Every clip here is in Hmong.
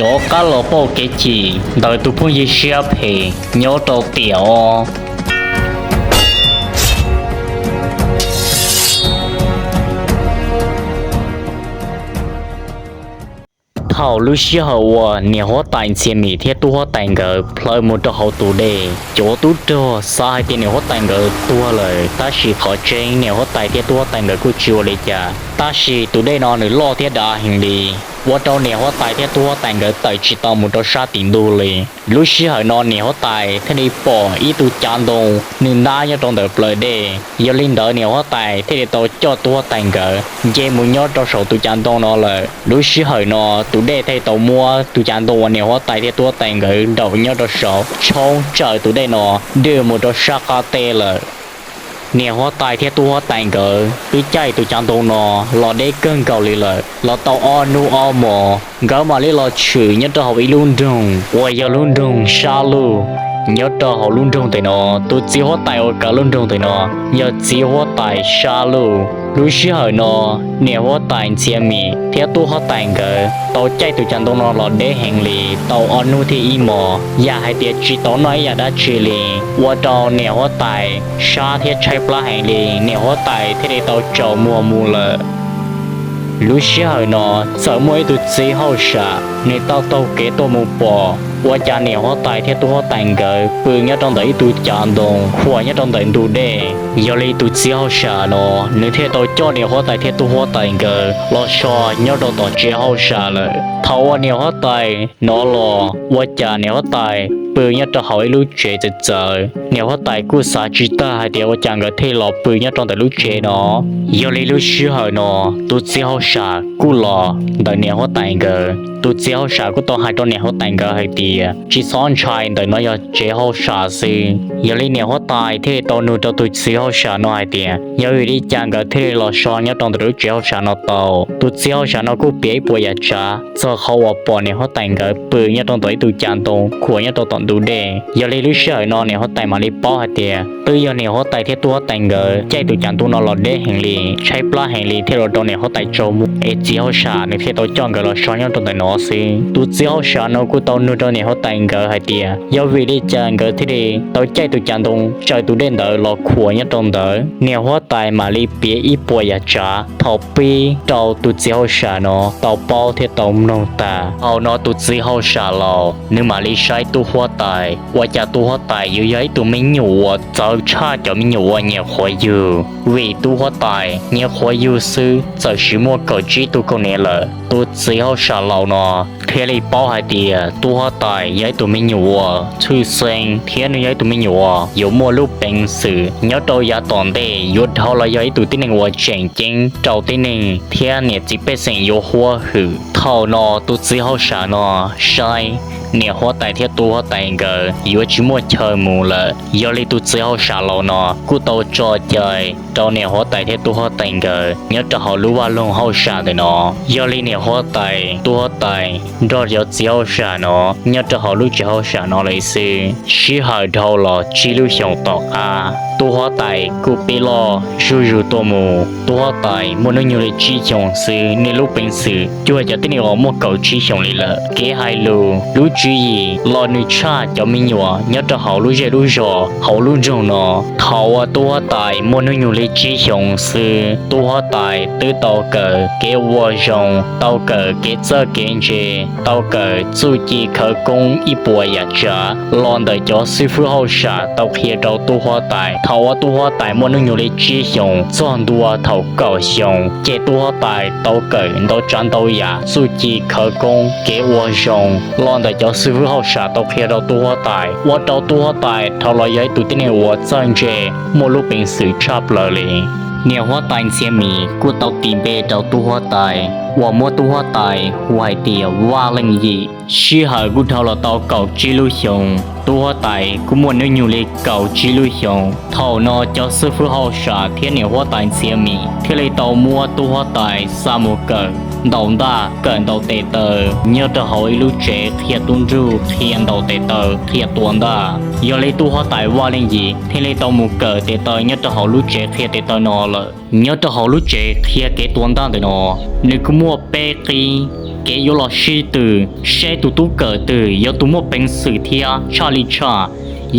Rov qab los pauj kev chim ntawm tus phooj ywg siab phem nyob rau tiam ob. Thaum lub sij hawm uas niam huab tais Ntxhiav Mim thiab tub huab tais nkawd plhaw mus rau hauv tus dej, cov tub rog xav hais tias niam huab tais nkawd tuag lawm, tab sis qhov tseeb niam huab tais thiab tub huab tais nkawd kuj tsis ua li cas. Tab sis tus dej no nws loj thiab dav heev li, ua rau niam huab tais thiab tub huab tais nkawd tawm tsis tau mus rau sab tim ntug li. Lub sij hawm no niam huab tais thiaj li pom ib tug cav ntoo nws ntab nyob rau ntawm plawv dej. Yog li ntawd niam huab tais thiaj li tau coj tub huab tais nkawd nce mus nyob rau saum tus cav ntoo no lawm. Lub sij hawm no tus dej thiaj li tau muab tus cav ntoo uas niam huab tais thiab tub huab tais nkawd nraum nyob rau saud tshoob tsaws tus dej no dwj mus rau sab qab teb lawm. Niam huab tais thiab tub huab tais nkawd twb caij tus cav ntoo no los deb kawg nkaus li lawm, los tau ob hnub ob hmos, nkawd mam li los tshwm nyob rau hauv ib lub nroog uas yog lub nroog Sab Luj. Nyob rau hauv lub nroog ntawm no, tus txiv huab tais uas kav lub nroog ntawm no yog txiv huab tais Sab Luj. Lub sij hawm no, niam huab tais Ntxhiav Mim thiab tub huab tais nkawd tau caij tus cav ntoo no los deb heev li tau ob hnub thiab ib hmos, yam hais tias tsis tau noj ib yam dab tsi li, ua rau niam huab tais sab thiab tshaib plab heev li, niam huab tais thiaj li tau tsaus muag mus lawm. Lub sij hawm no, txawm muaj ib tug txiv hauj sam nws tau taug kev tuaj mus pom ua cas niam huab tais thiab tub huab tais nkawd pw nyob rau ntawm ib tug cav ntoo khuam nyob rau ntawm ntug dej. Yog li tus txiv hauj sam no, nws thiaj tau coj niam huab tais thiab tub huab tais nkawd los so nyob rau tom tsev hauj sam lawm. Thaum uas niam huab tais hnov los ua cas niam huab tais pw nyob rau hauv ib lub tsev txawv txawv, niam huab tais kuj xav tsis tag hais tias ua cas nkawd thiaj los pw nyob rau ntawm lub tsev no. Yog li lub sij hawm no, tus txiv hauj sam kuj los ntawm niam huab tais nkawd. Tus txiv hauj sam kuj tau hais rau niam huab tais nkawd hais tias tsis txhob ntshai, ntawm no yog tsev hauj sam xwb. Yog li niam huab tais thiaj li tau nug rau tus txiv hauj sam no hais tias yog vim li cas nkawd thiaj li los so nyob rau ntawm lub tsev hauj sam no tau. Tus txiv hauj sam no kuj piav ib puas yam tsav txog qhov uas pom niam huab tais nkawd pw nyob rau ntawm ib tug cav ntoo khuam nyob rau tom ntug dej. Yog li lub sij hawm no niam huab tais mam li paub hais tias twb yog niam huab tais thiab tub huab tais nkawd caij tus cav ntoo no los deb heev li, tshaib plab heev li thiaj los rau niam huab tais tsaus muag, es txiv hauj sam nws thiaj tau coj nkawd los so nyob rau ntawm no xwb. Tus txiv hauj sam no kuj tau nug rau niam huab tais nkawd hais tias yog vim li cas nkawd thiaj li tau caij tus cav ntoo tsaws tus dej ntawd los khuam nyob rau ntawd. Niam huab tais mam li piav ib puas yam tsav thaum pib rau tus txiv hauj sam no tau paub thiab tau mloog tag. Thaum no tus txiv hauj sam laus nws mam li saib tub huab tais, ua cas tub huab tais yuav yog ib tug me nyuam uas txawv tshaj cov me nyuam uas nyiam qhuav yug, vim tub huab tais nyiam qhuav yug xwb txawm sis muaj kaum tsib tug kauj hniav lawm. Tus txiv hauj sam laus no thiaj li paub hais tias tub huab tais yog ib tug me nyuam uas tshwj xeeb thiab nws yog ib tug me nyuam uas yuav muaj lub peev xwm nyob rau yav tom ntej yuav dhau los yog ib tug tib neeg uas tseem ceeb rau tib neeg thiab niam txiv pej xeem yuav huab hwm. Thaum no tus txiv hauj sam no saib niam huab tais thiab tub huab tais nkawd yuav tsis muaj chaw mus lawm. Yog li tus txiv hauj sam laus no kuj tau tso cai rau niam huab tais thiab tub huab tais nkawd nyob rau hauv lub vaj loog hauj sam ntawm no. Yog li niam huab tais, tub huab tais nrog cov txiv hauj sam no nyob rau hauv lub tsev hauj sam no lawm xwb. Sij hawm dhau los tsib lub xyoos tom qab, tub huab tais kuj pib loj zuj zus tuaj mus. Tub huab tais muaj hnub nyoog li tsib xyoos xwb, nws lub peev xwm cuag cov tib neeg uas muaj kaum tsib xyoos li lawm. Kev hais lus, lub tswv yim los nws tshaj cov me nyuam nyob rau hauv lub zej lub zos hauv lub nroog no. Thaum uas tub huab tais muaj hnub nyoog li tsib xyoos xwb, tub huab tais twb tau kawm kev ua zoo, tau kawm kev txawj kev ntse, tau kawm txuj ci khawv koob ib puas yam tsav los ntawm cov xib fwb hauj sam tau qhia rau tub huab tais. Thaum uas tub huab tais muaj hnub nyoog li tsib xyoos txog ntua thaum kaum xyoos, ces tub huab tais tau kawm ntau tsav ntau yam txuj ci khawv koob kev ua zoo los ntawm cov xib fwb hauj sam tau qhia rau tub huab tais, ua rau tub huab tais dhau los yog ib tug tib neeg uas txawj ntse, muaj lub peev xwm tshaj plaws li. Niam huab tais Ntxhiav Mim kuj tau tis npe rau tub huab tais, uas muab tub huab tais hu hais tias Vaj Leej Yim. Sij hawm kuj dhau los tau kaum tsib lub xyoos, tub huab tais kuj muaj hnub nyoog li kaum tsib lub xyoos. Thaum no cov xib fwb hauj sam thiab niam huab tais Ntxhiav Mim thiaj li tau muab tub huab tais xa mus kawm ntaus ntaj, kawm ntaus tes taw nyob rau hauv ib lub tsev qhia tub nrug, qhia ntaus tes taw, qhia tua ntaj. Yog li tub huab tais Vaj Leej Yim thiaj li tau mus kawm tes taw nyob rau hauv lub tsev qhia tes taw no lawm. Nyob rau hauv lub tsev qhia kev tua ntaj ntawm no, nws kuj muaj peb qib. kev yuav los sib tw, seb tus tub kawm twg yog tus muaj peev xwm thiab tshaj lij tshaj.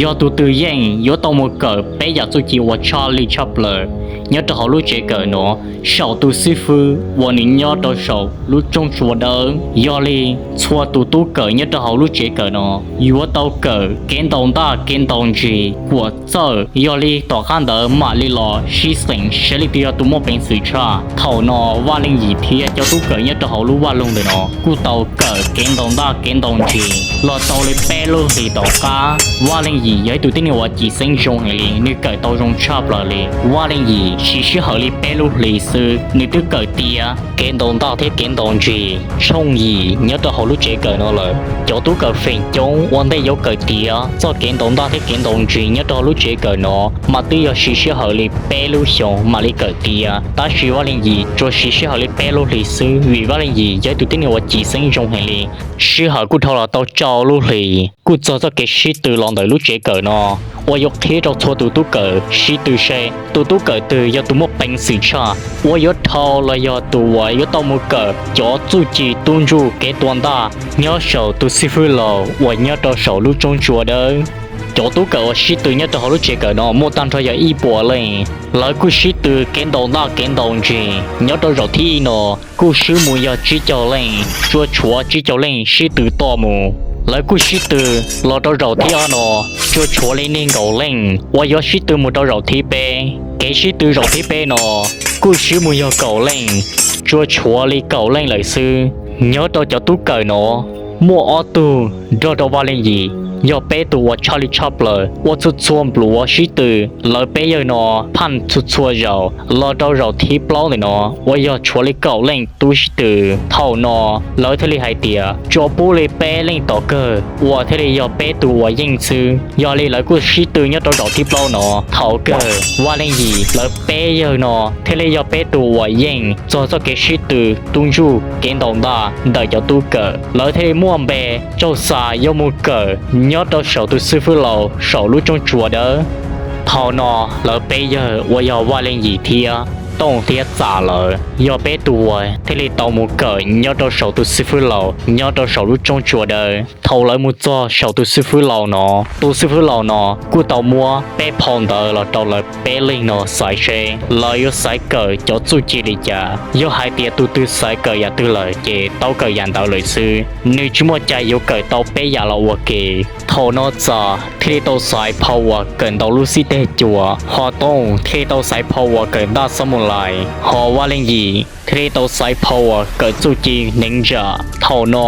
Yog tus twg yeej yuav tau mus kawm peb yam txuj ci uas tshaj lij tshaj plaws nyob rau hauv lub tsev kawm no, saum tus xib fwb uas nws nyob rau saum lub rooj tsua dawb. Yog li, txhua tus tub kawm nyob rau hauv lub tsev kawm no yuav tau kawm kev ntaus ntaj kev ntaus ntsig kuam txawj. Yog li tom qab ntawd mam li los sib xeem saib leej twg yog tus muaj peev xwm tshaj. Thaum no Vaj Leej Yim thiab cov tub kawm nyob rau hauv lub vaj loog ntawm no kuj tau kawm kev ntaus ntaj kev ntaus ntsig los tau li peb lub hlis tom qab. Vaj Leej Yim yog ib tug tib neeg uas cim xeeb zoo heev li, nws kawm tau zoo tshaj plaws li. Vaj Leej Yim siv sij hawm li peb lub hlis xwb, nws twb kawm tiav kev ntaus ntaj thiab kev ntaus ntsig tshooj yim nyob rau hauv lub tsev kawm no lawm. Cov tub kawm feem coob ua ntej yuav kawm tiav txoj kev ntaus ntaj thiab kev ntaus ntsig nyob rau hauv lub tsev kawm no mas twb yog siv sij hawm li peb lub xyoos mam li kawm tiav, tab sis Vaj Leej Yim tsuas siv sij hawm li peb lub hlis xwb, vim Vaj Leej Yim yog ib tug tib neeg uas cim xeeb zoo heev li. Sij hawm kuj dhau los tau rau lub hlis, kuj txog txoj kev sib tw los ntawm lub tsev kawm no uas yuav qhib rau txhua tus tub kawm sib tw seb tus tub kawm twg yog tus muaj peev xwm tshaj uas yuav dhau los yog tus uas yuav tau mus kawm cov txuj ci tub ntsuj kev tua ntaj nyob saum tus xib fwb laus uas nyob rau saum lub rooj tsua dawb. Cov tub kawm uas sib tw nyob rau hauv lub tsev kawm no muaj tag nrho yog ib puas leej. Lawv kuj sib tw kev ntaus ntaj kev ntaus ntsig nyob rau zaum thib ib no kuj swb mus yog tsib caug leej, tsuas tshuav tsib caug leej sib tw toj mus. Lawv kuj sib tw los rau zaum thib ob no tsuas tshuav li nees nkaum leej uas yuav sib tw mus rau zaum thib peb. Kev sib tw zaum thib peb no kuj swb mus yog kaum leej, tsuas tshuav li kaum leej lawm xwb. Nyob rau cov tub kawm no muaj ob tug nrog rau Vaj Leej Yim yog peb tus uas tshaj li tshaj plaws ua txhua txhua npluav sib tw. Lawv peb yawg no phaj txhua txhua zaus los rau zaum thib plaub ntawm no uas yog tshuav li kaum leej tub sib tw. Thaum no lawv thiaj li hais tias tsuas pub li peb leej tom kawg uas thiaj li yog peb tus uas yeej xwb. Yog li lawv kuj sib tw nyob rau zaum thib plaub no. Thaum kawg Vaj Leej Yim lawv peb yawg no thiaj li yog peb tus uas yeej txog txoj kev sib tw tub ntsuj kev ntaus ntaj ntawm cov tub kawm. Lawv thiaj li muaj npe raug xa yuav mus kawm nyob rau saum tus xib fwb laus saum lub rooj tsua dawb. Thaum no lawv peb yawg uas yog Vaj Leej Yim thiab Tooj thiab Txam lawv yog peb tus uas thiaj li tau mus kawm nyob rau saum tus xib fwb laus nyob rau saum lub rooj tsua dawb. Thaum lawv mus txog saum tus xib fwb laus no, tus xib fwb laus no kuj tau muab peb phau ntawv los rau lawv peb leeg no xaiv seb lawv yuav xaiv kawm cov txuj ci li cas. Yog hais tias tus twg xaiv kawm yam twg lawm ces tau kawm yam ntawd lawm xwb, nws tsis muaj cai yuav kawm tau peb yam los ua ke. Thaum no Txam thiaj li tau xaiv phau uas kawm ntaus lub xib teg cua, ho Tooj thiaj li tau xaiv phau uas kawm ntaj xob mus lais, ho Vaj Leej Yim thiaj li tau xaiv phau uas kawm txuj ci neev ntsam. Thaum no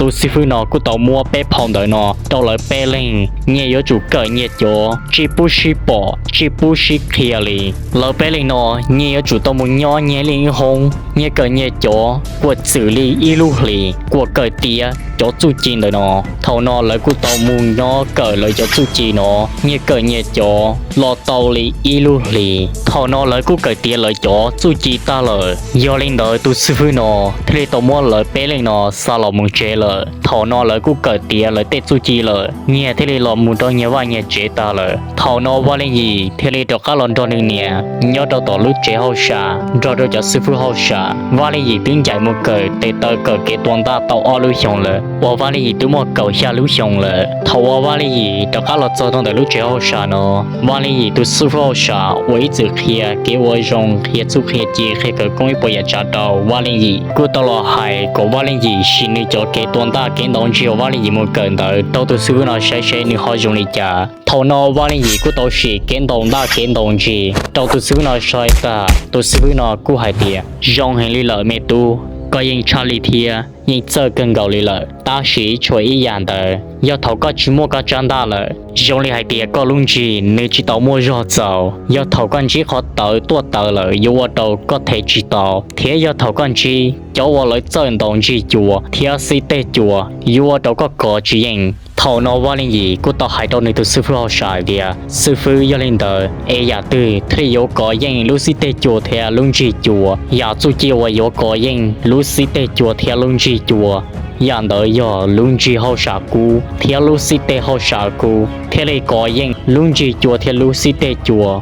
tus xib fwb no kuj tau muab peb phau ntawv no rau lawv peb leeg, nyias yuav tsum kawm nyias cov, tsis pub sib pom tsis pub sib qhia li. Lawv peb leeg no nyias yuav tsum tau mus nyob nyias li ib hoob, nyias kawm nyias cov, kuam txwm li ib lub hlis kuam kawm tiav cov txuj ci ntawm no. Thaum no lawv kuj tau mus nyob kawm lawv cov txuj ci no, nyias kawm nyias cov los tau li ib lub hlis. Thaum no lawv kuj kawm tiav lawv cov txuj ci tag lawm. Yog li ntawd tus xib fwb no thiaj li tau muab lawv peb leeg no xa los mus tsev lawm. Thaum no lawv kuj kawm tiav lawv tej txuj ci lawm, nyias thiaj li los mus rau nyias vaj nyias tsev tag lawm. Thaum no Vaj Leej Yim thiaj li rov qab los nrog nws niam nyob rau tom lub tsev hauj sam nrog rau cov xib fwb hauj sam. Vaj Leej Yim twb ncaim mus kawm tes taw kawm kev tua ntaj tau ob lub xyoos lawm, uas Vaj Leej Yim twb muaj kaum xya lub xyoos lawm. Thaum uas Vaj Leej Yim rov qab los txog rau ntawm lub tsev hauj sam no, Vaj Leej Yim tus xib fwb hauj sam uas ib txwm qhia kev ua zoo, qhia txuj qhia ci, qhia khawv koob ib puas yam tsav rau Vaj Leej Yim kuj tau los hais kom Vaj Leej Yim sim nws cov kev tua ntaj kev ntaus ntsig uas Vaj Leej Yim mus kawm ntawd rau tus xib fwb no saib seb nws ho zoo li cas. Thaum no Vaj Leej Yim kuj tau sim kev ntaus ntaj kev ntaus ntsig rau tus xib fwb no saib tag, tus xib fwb no kuj hais tias zoo heev li lawm me tub, koj yeej tshaj li thiab yeej txawj kawg nkaus li lawm, tab sis tshuav ib yam ntawd, yog thaum koj tsis muaj koj tsab ntaj lawm, zoo li hais tias koj lub ntsig nws tsis tau muaj zog txaus. Yog thaum koj ntsib qhov tawv tuaj tawv lawm yuav ua rau koj them tsis tau, thiab yog thaum koj ntsib cov uas lawv txawj ntaus ntsig cua thiab xib teg cua yuav ua rau koj kov tsis yeej. Thaum no Vaj Leej Yim kuj tau hais rau nws tus xib fwb hauj sam tias, xib fwb, yog li ntawd es yam twg thiaj li yuav kov yeej lub xib teg cua thiab lub ntsig cua? Yam txuj ci uas yuav kov yeej lub xib teg cua thiab lub ntsig cua, yam ntawd yog lub ntsig hauj sam kub thiab lub xib teg hauj sam kub thiaj li kov yeej lub ntsig cua thiab lub xib teg cua.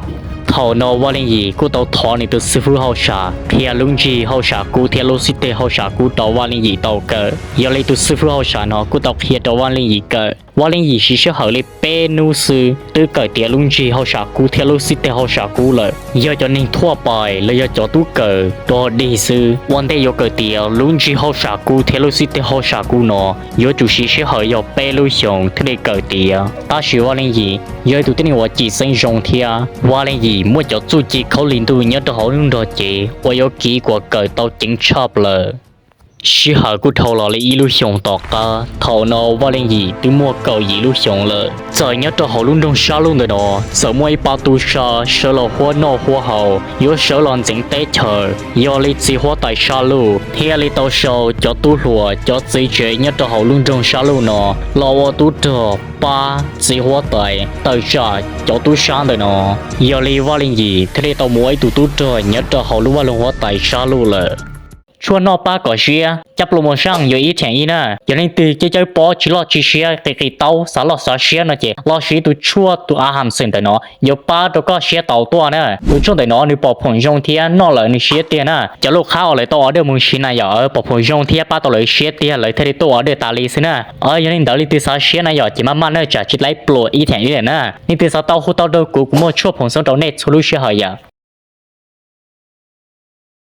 Thaum no Vaj Leej Yim kuj tau thov nws tus xib fwb hauj sam qhia lub ntsig hauj sam kub thiab lub xib teg hauj sam kub rau Vaj Leej Yim tau kawm. Yog li tus xib fwb hauj sam no kuj tau qhia rau Vaj Leej Yim kawm. Vaj Leej Yim siv sij hawm li peb hnub xwb twb kawm tiav lub ntsig hauj sam kub thiab lub xib teg hauj sam kub lawm. Yog cov neeg thuaj pais los yog cov tub kawm rog dig xwb, ua ntej yuav kawm tiav lub ntsig hauj sam kub thiab lub xib teg hauj sam kub no yuav tsum siv sij hawm yog peb lub xyoos thiaj li kawm tiav. Tab sis Vaj Leej Yim yog ib tug tib neeg uas cim xeeb zoo thiab Vaj Leej Yim muaj cov txuj ci khaub lig ntuj nyob rau hauv lub nrog cev uas yuav kiv kom kawm tau ceev tshaj plaws. Sij hawm kuj dhau los li ib lub xyoos tom qab, thaum no Vaj Leej Yim twb muaj kaum yim lub xyoos lawm. Txawm nyob rau hauv lub nroog Sab Luj ntawm no txawm muaj ib pab tub sab sawv los huab noj huab haus, yuav sawv los ntxeev teb chaws, yog li txiv huab tais Sab Luj thiaj li tau sau cov tub hluas cov txiv tsev nyob rau hauv lub nroog Sab Luj no los ua tub rog pab txiv huab tais tawm tsam cov tub sab ntawm no. Yog li Vaj Leej Yim thiaj li tau mus ua ib tug tub rog nyob rau hauv lub vaj loog huab tais Sab Luj lawm. Tshuaj noj pab kom siab, cab pluas mus saaj yuav ib theem ib na. Yog leej twg cab cawb pob tsis loj tsis siab, qis qis taub, xav loj xav siab no ces los siv tus tshuaj tus a ham xwm ntawm no yuav pab rau koj siab tau tuaj na. Tus tshuaj ntawm no nws pom phoom zoo thiab noj lawm nws siab tiag na. Cov lub qhab uas lawv tau order mus siv na yom, pom phoom zoo thiab pab tau lawv siab tiag lawv thiaj li tuaj order tas li xwb na. Yog li ntawd leej twg xav siab na yom ces maj maj na, tsam tsis tau pluas ib theem ib lawm na. Leej twg xav tau hu tau rau kuv, kuv muaj tshuaj phoom xoob rau nej txhua lub sij hawm yom.